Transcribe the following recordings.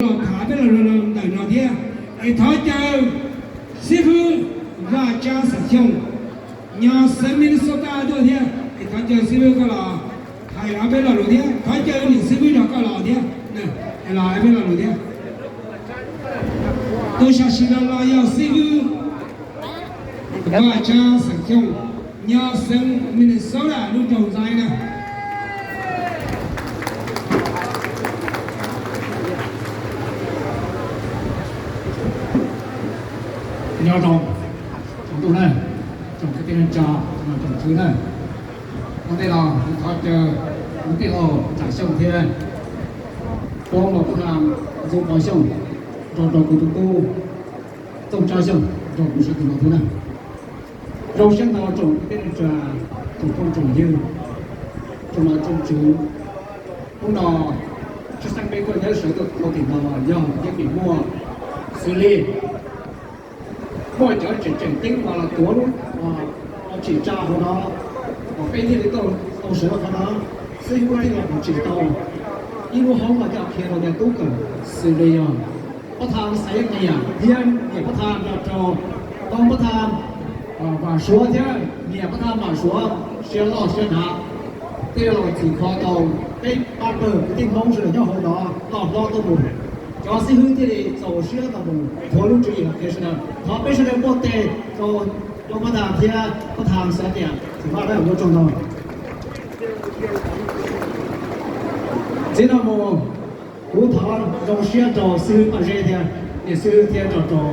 los tham peb los ntawm no thiab. Es thov caw xib hwb Vaj Tsab Xeem Xyooj nyob xeev Minnesota tuaj thiab. Es thov caw xib hwb koj los hais los peb lo lus thiab. Thov caw niam xib hwb nrog koj los thiab, los peb lo lus thiab. Tus sam sim no los yog xib hwb Vaj Tsab Xeem Xyooj nyob xeev Minnesota lub nroog Zion na. Nyob zoo tsoom ntuj na, tsoom kwv tij neej tsa, tsoom tswv na, ua ntej los kuv thov caw kuv tij laug Tsab Xyooj thiab Pov Los Phaj, Ntxoov Pov Xyooj, nrog rau kuv tus tub Txooj Tsab Xyooj nrog kuv sawv tus no thiab na. Zoo siab ntau tsoom kwv tij neej tsa, tsoom phooj tsoom ywg, tsoom nom tsoom tswv, hnub no tshwj xeeb peb tuaj nyob sawv tuaj tau tim no yog yeej vim muaj xws li muaj cov tseem ceeb uas los tuav lub tsim tsa hauv no, uas peb thiaj li tau sawv qhov no, xib hwb thiaj los mus tsim tau ib lub hoob los coj qhia rau cov tub kawm xws li yog pab thaj Xaiv Yeeb Niam thiab niam pab thaj nrog rau tau pab thaj Vam Suav thiab niam pab thaj Vam Suav siab loj siab dav, thiaj li los txhim kho tau peb pab pawg kwv tij Hmoob sawv daws nyob hauv no loj hlob tuaj mus. Cov xib hwb thiaj li txaus siab tau mus thuav lub tswv yim qhia sawv daws. Thov peb sawv daws npuaj tes rau pab thaj thiab pab thaj Xaiv Yeeb Niam, txiv pab dab ua tsaug ntau. Txiv no mus, kuv thov zoo siab rau xib hwb Paj Zeb thiab niam xib hwb thiab nrog rau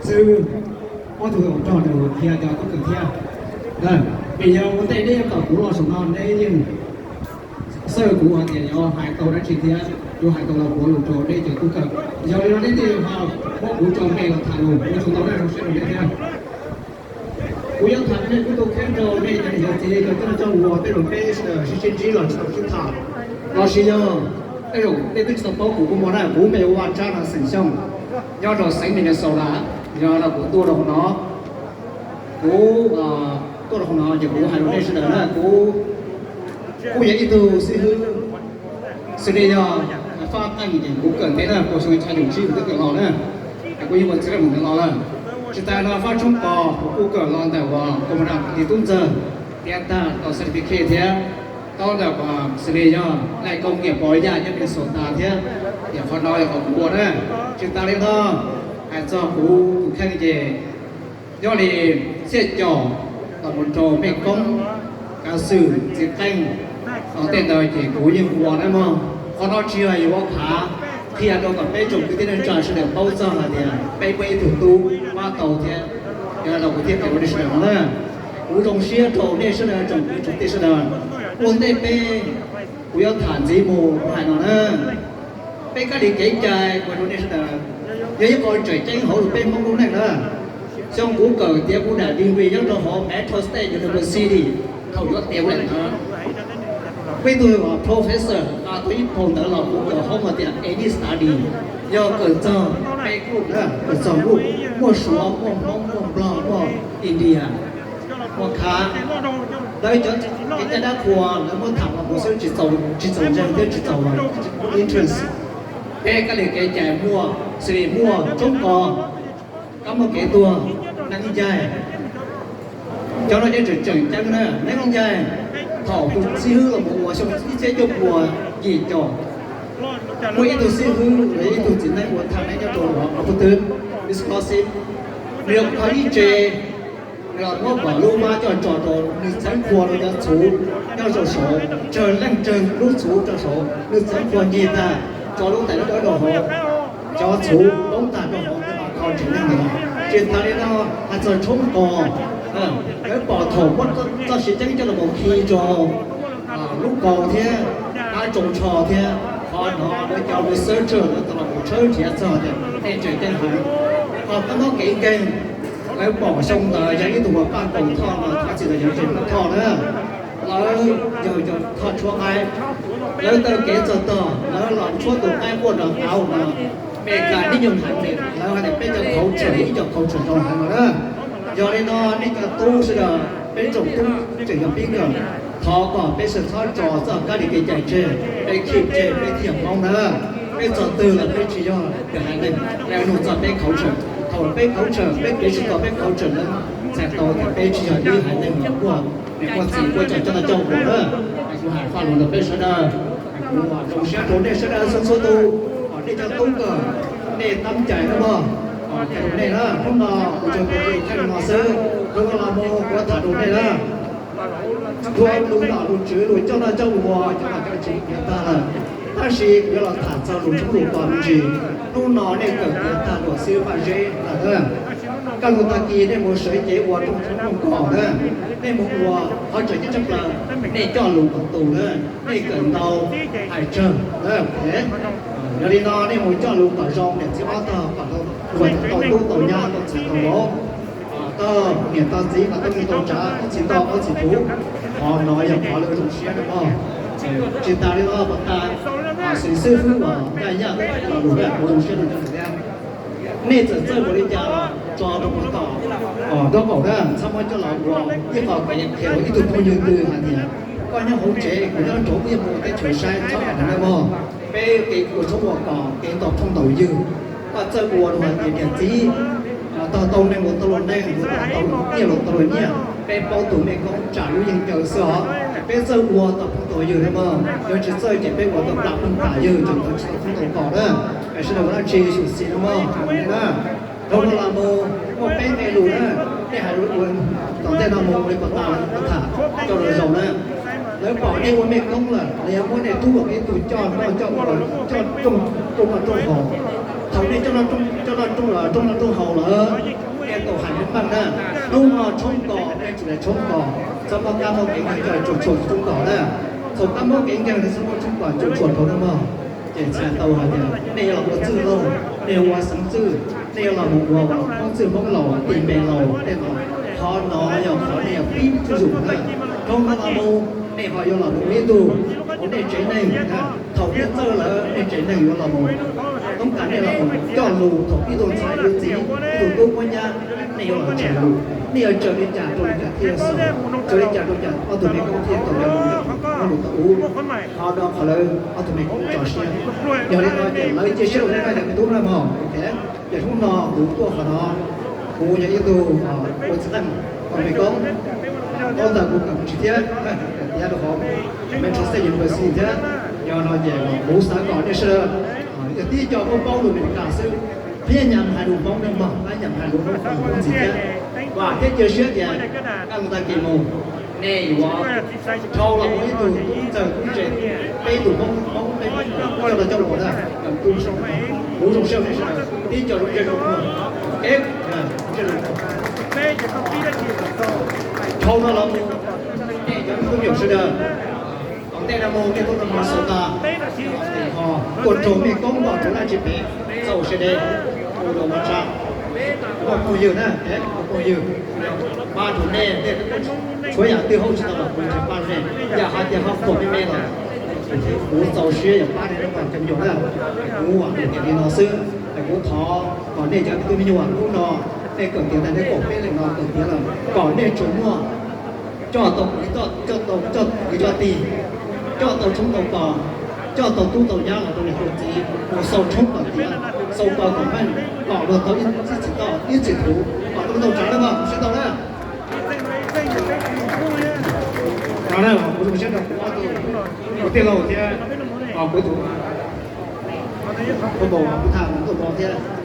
xib hwb ob tug nrog nws qhia cov tub kawm thiab. Vim yog ua ntej neb yuav kom kuv los saum no neb yeej xav kuv hais tias yuav hais tau dab tsi thiab yuav hais tau los puav lus rau neb cov tub kawm. Yog li no neb thiaj ho muab kuv tso me los tham lus, ua tsaug ntau, zoo siab rau neb thiab. Kuv yuav tham nej kuv tus kheej rau nej cov niam cov txiv cov tij neej tsa uas tej zaum peb sib sib ntsib los tsis tau sib tham, los sis yog tej zaum nej twb tsis tau paub kuv, kuv muaj na, kuv npe hu ua Vaj Tsab Xeem Xyooj, nyob rau xeev Minnesota, yog no kuv tuaj rau hauv no, kuv tuaj rau hauv no ces kuv hais rau nej sawv daws na, kuv kuj yog ib tug xib hwb xws li yog Faj Qeej ces kuv kawm ntev na, puas xyoo, xya caum tsib kuv twb kawm los na, es kuv yeej ua txiv laj mus ntawd los lawm. Tsis tas no Faj Tshoob Pov kuv kuj kawm los ntawm uas Commandant Ntxoov Ntxawg tiav tag tau certificate thiab tau ntawm uas xws li yog Laj Koob Nyiaj Pov Yaj nyob Minnesota thiab, yog qhov no yog qhov kuv ua na. Tsis tas li no, hais txog kuv tus kheej ces nyob li Txhiaj Cos los mus rau Mej Koob, Kav Xwm, Txiv Qeej, tej ntawd ces kuv yeej ua na mog. Qhov no tsis yog yuav ua phav, qhia rau kom peb tsoom kwv tij neej tsa sawv daws paub txog hais tias peb muaj ib tug tub pab tau thiab, yog li ntawd kuv thiaj hais rau nej sawv daws no na. Kuv zoo siab rau nej sawv daws tsoom kwv tsoom tij sawv daws. Ua ntej peb, kuv yuav tham ntxiv mus kuv hais no na. Peb kab li kev cai ua rau nej sawv daws yog ib qho tseem ceeb hauv peb Hmoob lub neej na. Xyoo kuv kawm tiav kuv daim degree nyob rau hauv Metro State University, thaum yuav tiav kuv daim ntawv, muaj ib tug professor tau ib phau ntawv los kuv kawm hauv hais tias any study, yog kawm txog peb group na, kawm txog group muaj Suav, muaj Hmoob, muaj Nplog, muaj India, muaj Khav, lawv cov kev cai dab qhuas lawv muab tham los kuv xwb, tsis txaus ntseeg thiab tsis txaus interest. Peb kab li kev cai muaj xws li muaj Tshoob Kos, kab mob kev tuag, Neeb Ncaig. Cov no ces tseem tseem ceeb na, Neeb Ncaig, thaum tus xib hwb los mus ua xyoo ib txhiab cuaj puas yim caum, muaj ib tug xib hwb los yog ib tug txiv neej ua thaj neeb nyob rau Los Phuj Twb, Wisconsin, nws yog kho ib tse, nws los muab kom lub vab coj tso rau, nws txheeb qhua rau cov txhuv nyob rau saud, tsawg leej tsawg lub txhuv rau saud, nws txheeb qhua ncig tag, tso lub ntais dawb dawb rau hauv, cov txhuv poob tag rau hauv, kho tseem neeg ntawd. Tsis tas li no, hais txog Tshoob Kos, lawv pom thaum muab txoj sia ceeb coj los khi rau lub kaus thiab qab tsoo tsho thiab, qhov no lawv cov researcher lawv tau los mus tshawb nrhiav txog tias nej tseem ceeb heev. Ho kab mob kev nkeeg, lawv pom xyoo ntawd yog ib tug uas paj nkaus Thoj no, thov txim los yog tseem Thoj na, lawv yog cov Thoj tshuab qaib, lawv taw kev txog tog lawv los tshuab tus qaib quaj nrov qauv no. Meskas nib nyoog heev li, lawv hais tias peb cov culture ib co culture zoo heev no na. Yog li no nej cov tub sawv daws, peb tsoom tub tseem yog pib kawm, thov kom peb sawv txhob tso txoj kab li kev cai tseg, peb keep tseg peb thiaj yog Hmoob na. Peb txog twg los peb tsis yog peb haiv neeg, nug txog peb khauv tshawm. Thaum peb khauv tshawm, peb kev sib tau peb khauv tshawm lawm, txhais tau tias peb tsis yog ib haiv neeg los muaj niam muaj txiv muaj cov coj noj coj ua lawm. Kuv hais faj lus rau peb sawv daws, kuv zoo siab rau nej sawv daws txhua txhua tus, nej cov tub kawm, nej tab cai na mog, cai rau nej na. Hnub no kuv tsuas hais li no xwb, rau los mus kuv tham rau nej na. Txhua lus nom lus tswv lus coj noj coj ua cov nom coj tswv tiav tag lawm, tab sis kuv yuav los tham txog lus tshoob lus kos me ntsis. Hnub no nej kawm tiav tag lawm xwb Vaj Zeb lawm na. Kaj lug tag kis nej mus sawv cev ua rooj tshoob rooj kos na, nej mus ua qhov tseem ceeb tshaj plaws, nej coj lus kom tus na, nej kawm ntau hais tsawg na. Yog li no nej mus coj lus kom zoo, niam txiv ob tog kom tau, tau tub tau nyab tau txhais tau vauv, tau niam tau txiv kom tau neej tau tsav, tau txiv ntoj tau txiv puv. Qhov no yog qhov lawv zoo siab rau koj. Tsis tas li no puas tas, xib xib hwb uas Yaj Yaj los lus kuv zoo siab rau cov lus thiab. Nej txawm txawj npaum li cas los tso rau kuv tom nraub qaum na, txhob muab coj los ua ib qho kev qhia rau ib tug phooj ywg twg hais tias koj nyob hauv tsev kuv nyob nraud wb yeej mus ua teb chaws saib txhob hais li ntawd mog. Peb kev ua tshoob ua kos kev ntaus phooj ntaus ywg, koj txawj ua rau hais tias niam txiv tau tau neeg los tau luag neeg, tau nyiaj los tau luag nyiaj, peb paub tus mej koob tsam lub yeej ncaws xwb os. Peb txawj ua tau phooj tau ywg thiab mog, yog tsis txawj ces peb ua tau plam phooj plam ywg tseem tau tsis tau phooj tau kos na. Sawv daws ua dab tsi xyuam xim no mog na. Dhau no los mus muaj peb nqe lus na, nej hais lus ua tom ntej no mus li puas tas tham coj los zoo na. Lawv pom nej ua mej koob lawm, lawv yuav muab nej rub los ib tug coj noj coj ua, coj rooj noj rooj haus. Thaum nej coj noj rooj noj rooj haus lawm, nej tau hais meej meej na. Hnub no tshoob kos nej tsuas yog tshoob kos, txhob muab kab muab kev nkeeg coj tsuas tshua tshoob kos na. Thaum kab muab kev nkeeg txhob muab tshoob kos tsuas tshua dhau na mog. Ces txhais tau hais tias nej yuav los ua txwj laug, nej yuav ua xeev txwj, nej yuav los mus ua Hmoob txwj Hmoob laus, ti npe laus, tej no, qhov no yog qhov nej yuav pib zuj zus na. Dhau no los mus nej ho yuav los mus ua ib tug hauv nej tsev neeg. Thaum nej txawj lawm nej tsev neeg yuav los mus toob kas nej los mus coj lus thaum ib tug ntxhais yuav txiv, ib tug tub muab nyab, nej yuav los tsaws lus, nej yuav tsaws li cas rau li cas thiaj xaus, tsaws li cas rau cas ob tug mej koob thiaj tau cov lus tau ub. Qhov no qhov lawv ob tug mej koob tso siab. Yog li no ces lawv cia siab rau nej na cov me tub na mog. Ces hnub no kuv tuaj qhov no, kuv yog ib tug ua txiv neej, ua mej koob, ua ntawm kuv kawm mus tsis thiab, kawm tiav rau hauv Metro State University thiab. Yog no ces kuv xav kom nej sawv daws, yog tib co muaj paub lus Amelikas xwb, peb nyam hais lus Hmoob ne mog, peb nyam hais lus Hmoob, Hmoob ntxiv thiab. Vam thiab cia siab tias kaj ntug tag kis mus nej yuav dhau los mus ib tug tub ntxawg tub ntse, peb tus Hmoob, Hmoob peb coj los coj los ntag. Kuv zoo siab nej sawv daws, tib co zoo siab zoo muag, peb zoo siab zoo muag. Dhau no los mus, nej cov phooj ywg sawv daws, tom ntej no mus nej tuaj rau Minnesota, ho tuaj raug mej koob los raug dab tsi pem, txaus sia dej, ua dua ua tsa, ua phooj ywg na, ua phooj ywg, pab rau nej, nej tshuav yam twg haub tsis tau los kuv nrhiav pab nej, yam hais tias ho pom me me los kuv txaus siab yog pab nej rau cov me nyuam na. Kuv vam tias li no xwb, kuv thov kom nej cov me tub me nyuam hnub no nej kawm tiav tag, nej kaum peb leeg no kawm tiav lawm kom nej tsuas muaj coj tau, coj tau, coj kwv coj tij, coj tau tshoob tau kos, coj tau tub tau nyab los rau niam rau txiv, mus xaus tshoob kom tiav, xaus kos kom meej, kom luag tau ib txhis toj ib txhis thuv, kom tau tau tsav na mog, kuv sib tau na. No na, kuv zoo siab rau kuv ob tug, kuv tij laug thiab, kuv tus pab npaum kuv tham kuv tuaj npo thiab.